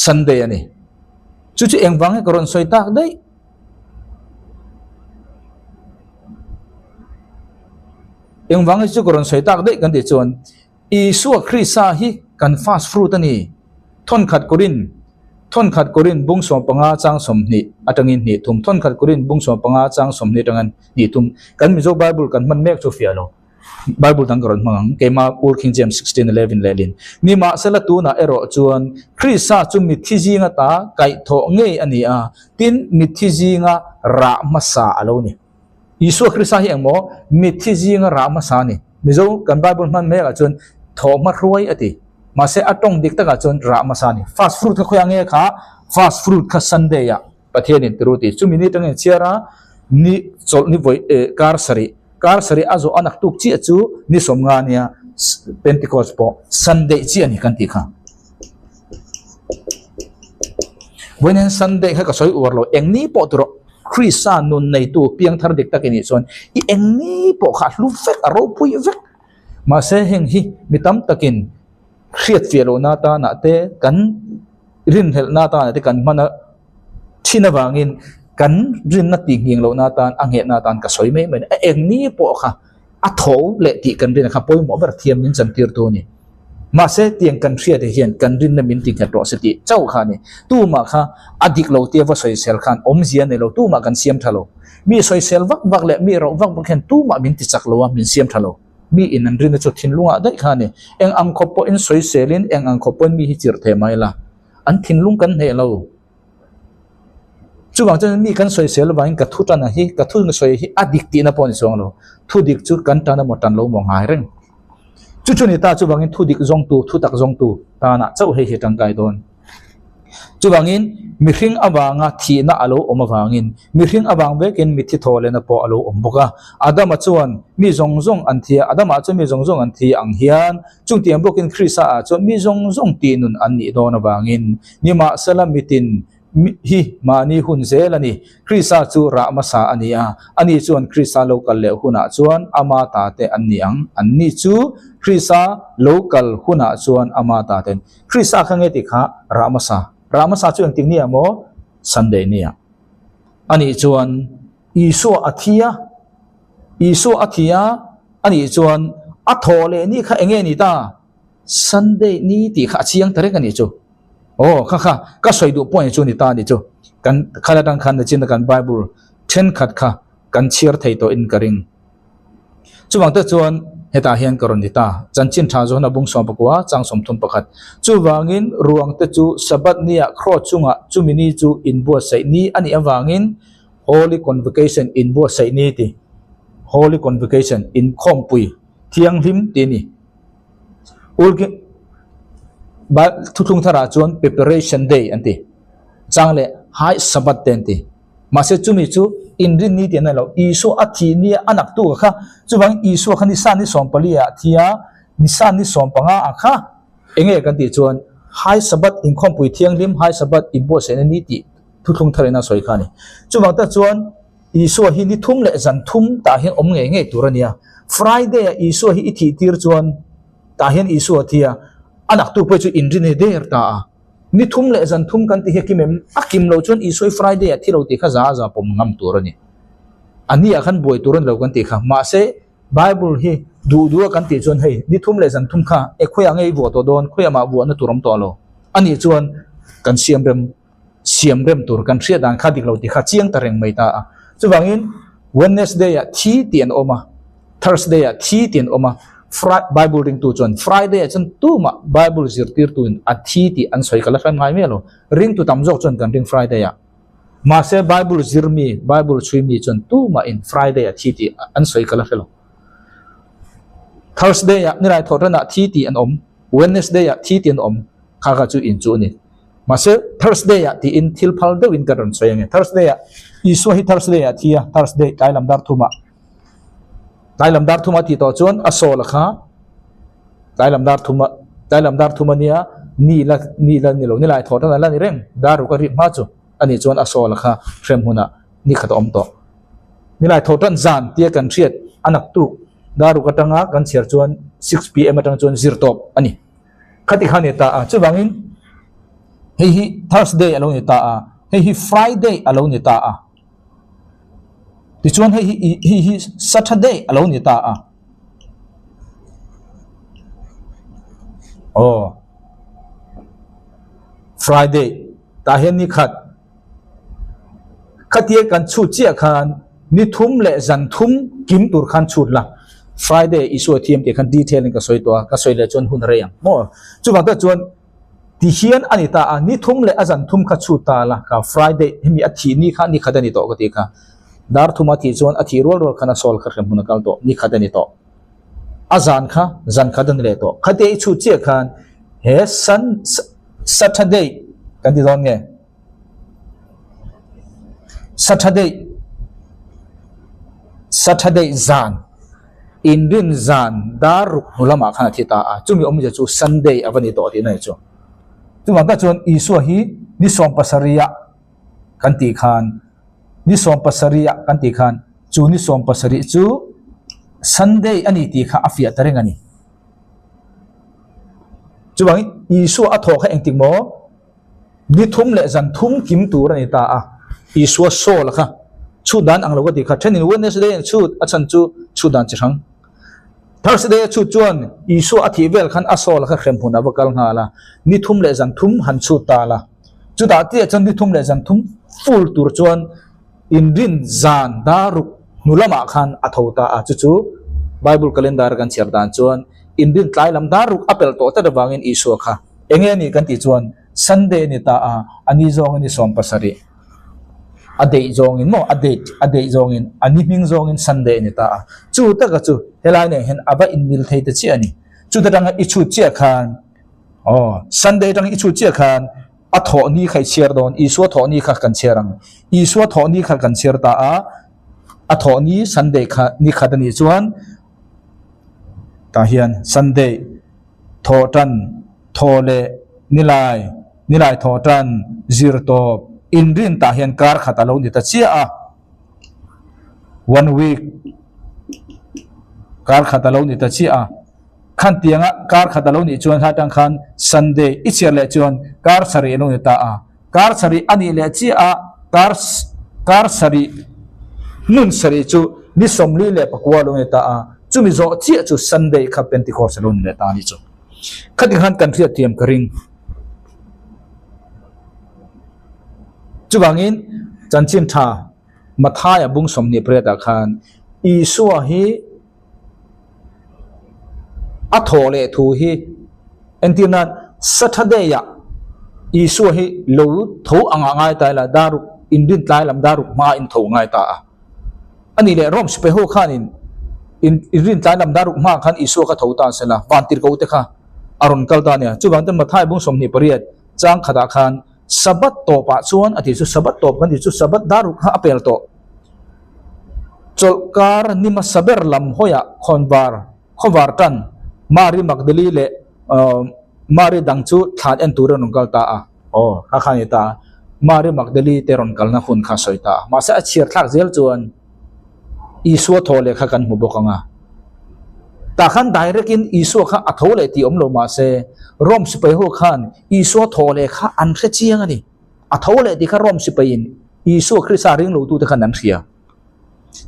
Sunday a ni. Chu chu engvang nge ka rawn sawi tak daih? Engvang nge chu ka rawn sawi tak daih kan tih chuan Isua Krista hi kan first fruit a ni. Thawnkhat Korin Thawnkhat Korin bung 15 chang 20 atangin hnih thum Thawnkhat Korin bung 15 chang 20 atangin hnih thum Kan Mizo Bible kan hman mek chu fiah lo. Bible dang ka rawn hmang ang, keimah Old King James 16:11 lehlin. Nimahsela tunah erawh chuan Krista chu mitthi zinga ta kaihthawh ngei a ni a, tin mitthi zinga rah hmasa a lo ni. Isua Krista hi engmaw mitthi zinga rah hmasa a ni. Mizo kan Bible hman mekah chuan thawh hma hruai a ti. Mahse a tawng dik takah chuan rah hmasa a ni. First fruit kha khawiah nge kha? First fruit kha Sunday ah Pathianin ti ru ti. Chumi ni atangin chhiar a, ni chawlh ni vawi kar sarih Kar sarih a zawh a naktuk chiah chu ni 50 ania Pentecost pawh Sunday chiah a ni kan tih kha. Vawiin Sunday kha ka sawi uar lo, eng ni pawh tur Krista nun neitu piangthar dik tak i nih chuan i eng ni pawh kha a hlu vek, a ropui vek. Mahse heng hi mi tam takin hriatfiah lohna atanah te kan rinhlelhna atanah te kan hman a. Thin avangin kan rinna tih nghing lohna atan a nghehna atan ka sawi mai mai a ni. A eng ni pawh kha a tho leh tih kan rinna kha pawimawh ber thiam min chantirtu a ni. Mahse tiang kan hriat hian kan rinna min ti nghet rawh se tih chauh kha a ni. Tumah kha a dik lo tia va sawisel khan awmzia a nei lo, tumah kan siam tha lo. Mi sawisel vak vak leh mi roh vak vak hian tumah min ti chak lo a, min siam tha lo. Mi in an rinna chu thinlungah daih kha a ni. Eng ang khawp pawhin sawiselin eng ang khawp pawhin mi hi chirh thei mai la. An thinlung kan hneh lo. Chuvang chuan mi kan sawisel avangin ka thu tan a hi, ka thu sawi hi a dik tihna pawh a ni chuang lo. Thu dik chu kan tan emaw tan lo maw ngai reng. Chu chu ni ta chuvangin thu dik zawngtu, thu tak zawngtu tanah chauh hei hi tangkai dawn. Chuvangin mihring avanga thihna a lo awm avangin mihring avang vekin mitthi thaw lehna pawh a lo awm bawk a. Adama chuan mi zawng zawng an thi a, Adama chuan mi zawng zawng an thi ang hian Chungtiang bawkin Krista ah chuan mi zawng zawng tih nun an nih dawn avangin nimahsela mitin hi mahni hun zel a ni. Krista chu rah hmasa a ni a, ani chuan Krista lo kal leh hunah chuan ama ta te an ni ang. Anni chu Krista lo kal hunah chuan ama ta te an ni. Krista kha nge tih kha rah hmasa. Rah hmasa chu engtik nia maw? Sunday nia. Anih chuan Isua a thi a, Isua a thi a, anih chuan a thaw leh ni kha enge ni ta? Sunday ni tih kha a chiang ta reng anih chu. Aw kha kha ka sawi duh pawh chu ni ta anih chu. Kan khan atang khan nachin kan Bible thenkhat kha kan chhiar thei tawh in ka ring. Chuvang te chuan hetah hian ka rawn ni ta. Chanchin tha zawhna bung 11 chang 31. Chuvangin ruang te chu Sabbath nia cross chungah chumi ni chu inbuatsaih ni anih avangin Holy Convocation inbuatsaih ni ti Holy Convocation inkhawmpui thianghlim tih a ni. Ulki Thuthlung tharah chuan Preparation Day an ti. Chang leh High Sabbath te an ti. Mahse chumi chu inrin ni tih an nei lo. Isua a thih nia a nak tu kha chuvangin Isua kha Nisan ni 14 ah a thi a, Nisan ni 15 ah kha enge kan tih chuan High Sabbath inkhawmpui thianghlim High Sabbath inbuatsaihna ni tih Thuthlung thar ina sawi kha a ni. Chuvang tak chuan Isua hi ni thum leh zan thum tah hian awm ngei ngei tur a nia. Friday ah Isua hi i thih tir chuan tah hian Isua a thi a, a naktu pawh chu inrin hi der ta a. Ni thum leh zan thum kan ti hi a kim em? A kim lo chuan Isua hi Friday ah thi lo tih kha za za pawm ngam tur a ni. A ni ah khan buai tur a ni lo kan tih kha. Mahse Bible hi duh duh a kan tih chuan hei ni thum leh zan thum kha e khawiah nge i vuah tawh dawn, khawiah mah vuahna tur awm tawh lo. A nih chuan kan siam rem. Siam rem tur kan hriat dan kha dik lo tih kha chiang ta reng mai ta a. Chuvangin Wednesday ah thi tih an awm a, Thursday ah thi tih an awm a, Fri Bible ringtu chuan Friday ah chuan tumah Bible zirtirtu in a thi tih an sawi ka la hre ngai miah lo. Ringtu tam zawk chuan kan ring Friday ah. Mahse Bible zir mi, Bible chhui mi chuan tumah in Friday ah thi tih an sawi ka la hre lo. Thursday ah nilai thawhṭan ah thi tih an awm, Wednesday ah thi tih an awm, kha kha chu in chu a ni. Mahse Thursday ah tiin thil phal deuhin ka rawn sawi ange. Thursday ah Isua hi Thursday ah thi a, Thursday tlai lam dar thum ah tlai lam dar thum a tih tawh chuan a sawl a kha tlai lam dar thum a tlai lam dar thum ania ni la ni la ni lo ni lai thawh tan a la ni reng dar ruk a rik hma chu ani chuan a sawl a kha hrem hunah ni khat a awm tawh. Ni lai thawh tan zan tia kan hriat a naktuk dar ruk atanga kan chhiar chuan 6 pm atang chuan zir tawp a ni. Khati kha ni ta a, chuvangin hei hi Thursday a lo ni ta a, hei hi Friday a lo ni ta a, tichuan hei hi hei hi Saturday a lo ni ta a. Aw, Friday tah hian ni khat Khatia kan chhut chiah khan ni thum leh zan thum kim tur khan chhut la, Friday Isua thiam tih khan detail in ka sawi tawh a, ka sawi leh chuan hun a rei ang maw? Chuvang tak chuan ti hian a ni ta a, ni thum leh a zan thum kha chhut ta la, ka Friday hemi a thih ni kha ni khat a ni tawh ka tih kha, dar thum a thih chuan a thih rual rual khan a sawl kha hrem hun a kal tawh, ni khat a ni tawh. A zan kha zan khat a ni leh tawh. Khatia i chhut chiah khan he Sun Saturday kan ti dawn nge? Saturday Saturday zan inrin zan dar ruk hnu lamah khan a thi ta a, chumi awmzia chu Sunday a va ni tawh tihna ni chu. Chuvang tak chuan Isua hi ni sawm pasarih ah kan tih khan ni sawm pasarih ah kan tih khan chu ni sawm pasarih chu Sunday a ni tih kha a fiah ta reng a ni. Chuvangin Isua a thawh kha engtik maw? Ni thum leh zan thum kim tur a ni ta a, Isua Saul kha chhut dan ang lo ka tih kha thenin Wednesday an chhut a chhan chu chhut dan chi hrang. Thursday a chhut chuan Isua a thih vel khan a Saul kha hrem hmun a va kal nghal a, ni thum leh zan thum han chhut ta la. Chutah chiah chuan ni thum leh zan thum full tur chuan inrin zan daruk hnu lamah khan a tho ta a, chu chu Bible calendar kan chhiar dan chuan inrin tlai lam daruk a pelh tawh tlat avangin Isua kha Enge a nih kan tih chuan Sunday a ni ta a, a ni zawng a ni 70. A date zawngin maw, a date, a date zawngin, a ni hming zawngin Sunday a ni ta a. Chu taka chu helai nen hian a va inmil thei ta chiah a ni. Chuta tanga i chhut chiah khan, aw, Sunday atanga i chhut chiah khan a thawh ni kha i chhiar dawn, Isua thawh ni kha kan chhiar ang. Isua thawh ni kha kan chhiar ta a, a thawh ni Sunday kha ni khat a nih chuan tah hian Sunday, Thawh tan, thaw leh nilai, nilai thawh tan, zir tawp, inrin tah hian kar khat a lo ni ta chiah a. One week kar khat a lo ni ta chiah a. Khan tianga kar khat a lo nih chuan atang khan Sunday i chhiar leh chuan kar sarih a lo ni ta a. Kar sarih a nih leh chiah a, kar kar sarih hmun sarih chu ni 44 a lo ni ta a, chumi zawh chiah chu Sunday kha Pentecost a lo ni leh ta a ni chu. Khati khan kan hriat thiam ka ring. Chuvangin chanchin tha Mathaia bung 28 ah khan Isua hi A thawh leh thu hi entir nan Saturday ah Isua hi lo tho ang ah ngai ta ila daruk inrin tlai lam daruk hma in tho ngai ta a. A nih leh Rome sipai ho khanin in inrin tlai lam daruk hma khan Isua kha tho ta sela vantirhko te kha a rawn kal ta ania. Chuvang chuan Mathai bung 28 chang khatah khan Sabbath tawpah chuan a tih chu Sabbath tawp kan tih chu Sabbath daruk kha a pel tawh. Chawlhkar ni hmasa ber lam hawiah khawnvar khawvar tan Mari Magdali leh Mari dang chu thlan en turin rawn kal ta a. Aw, kha kha a ni ta a. Mari Magdali te rawn kalna hun kha a sawi ta a. Mahse a chhiar thlak zel chuan Isua thaw leh kha kan hmu bawk ang a. Tah khan direct in Isua kha a tho leh tih awm lo mahse Rome sipai ho khan Isua thaw leh kha an hre chiang a ni. A tho leh tih kha Rome sipaiin Isua Krista ring lotute khan an hria.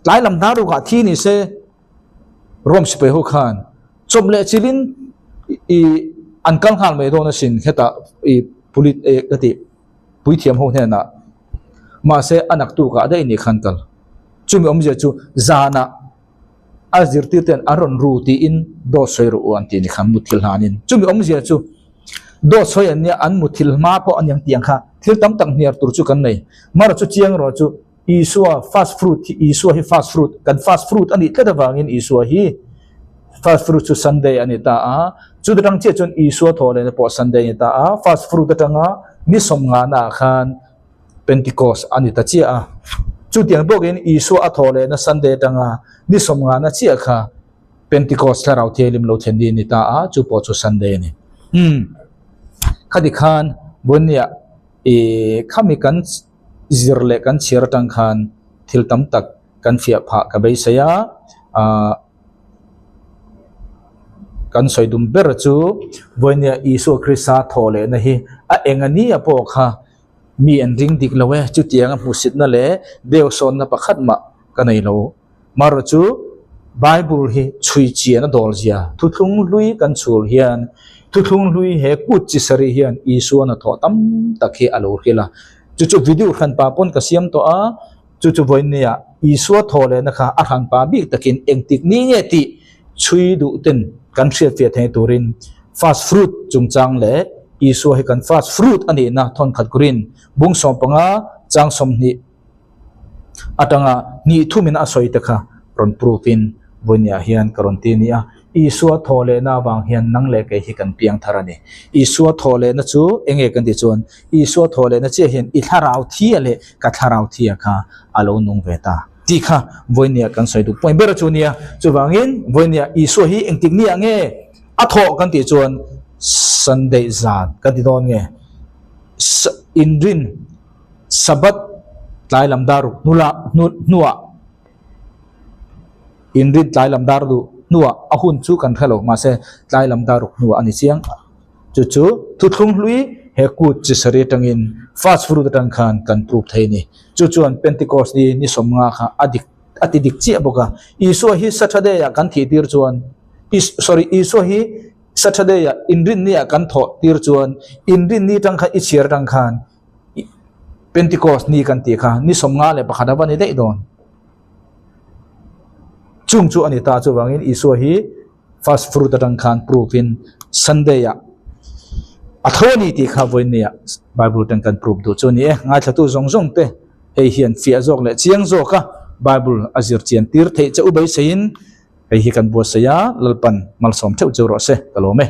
Tlai lam hnar rukah thi ni se Rome sipai ho khan chawp leh chilin i an kal nghal mai dawn asin hetah i pulit e ka tih puithiam ho hnenah mahse a naktukah daih ni khan kal. Chumi awmzia chu zanah a zirtirte'n an rawn ru tiin dawt sawi rawh u an tih ni kha muthilh hlanin. Chumi awmzia chu dawt sawi an nia an muthilh hma pawh a niang tih ang kha thil tam tak hniar tur chu kan nei. Marawh chu chiang erawh chu Isua first fruit hi Isua hi first fruit kan first fruit a nih tlat avangin Isua hi first fruit chu Sunday a ni ta a, chuta tang chiah chuan Isua thawh lehna pawh Sunday a ni ta a, first fruit atanga ni sawmngahna ah khan Pentecost a ni ta chiah a. Chutiang bawkin Isua a thawh lehna Sunday atanga ni sawmngahna chiah kha Pentecost thlarau thianghlim lo thlen ni a ni ta a, chu pawh chu Sunday a ni. Umm khati khan Vawinia ih khami kan zir leh kan chhiar atang khan thil tam tak kan fiah phah ka beisei a, ah kan sawi dum ber chu Vawinia Isua Krista thawh lehna hi a eng a nia pawh kha mi an ring dik lo e, chutianga hmuhsitna leh deuhsawnna pakhat mah ka nei lo. Marawh chu Bible hi chhui chian a dawl zia thuthlung hlui kan chhul hian thuthlung hlui he kut chi sarih hian Isua hnathawh tam tak hi a lo hrilh a. Chu chu video hranpa pawn ka siam tawh a, chu chu vawinia Isua thawh lehna kha a hranpa bik takin engtik ni nge tih chhui duh ten kan hriatfiah thei turin first fruit chungchang leh Isua hi kan first fruit a nihna thawnkhat kurin bung 15 chang 20 atanga hnih thumin a sawi te kha rawn proof in vawinia hian ka rawn ti a ni a. Isua thawh lehna avang hian nang leh kei hi kan piang thar a ni. Isua thawh lehna chu eng nge kan tih chuan Isua thawh lehna chiah hian i thlarau thia leh ka thlarau thia kha a lo nung ve ta tih kha vawinia kan sawi duh point ber chu a nia. Chuvangin vawinia Isua hi engtik nia nge a thawh kan tih chuan Sunday zan kan ti dawn nge inrin Sabbath tlai lam dar ruk hnula hnu hnuah inrin tlai lam dar duh hnuah a hun chu kan hre lo mahse tlai lam dar ruk hnuah a ni chiang. Chu chu thuthlung hlui he kut chi sarih atangin first fruit atang khan kan prove thei a ni. Chu chuan Pentecost ni ni 50 kha a dik a ti dik chiah bawk a. Isua hi Saturday ah kan thih tir chuan is sorry Isua hi Saturday ah inrinni ah kan thawh tir chuan inrinni atang khan i chhiar atang khan Pentecost ni kan tih kha ni 51 a va ni daih dawn. Chung chu a ni ta chuvangin Isua hi first fruit atang khan proof in Sunday ah a tho a ni tih kha vawinia Bible atang kan proof duh chu a ni e. Ngaithlatu zawng zawng te hei hian fiah zawk leh chiang zawk a Bible a zir chian tir theih che u beiseiin hei hi kan buatsaih a Lalpan malsawm theuh chu rawh se ka lawm e.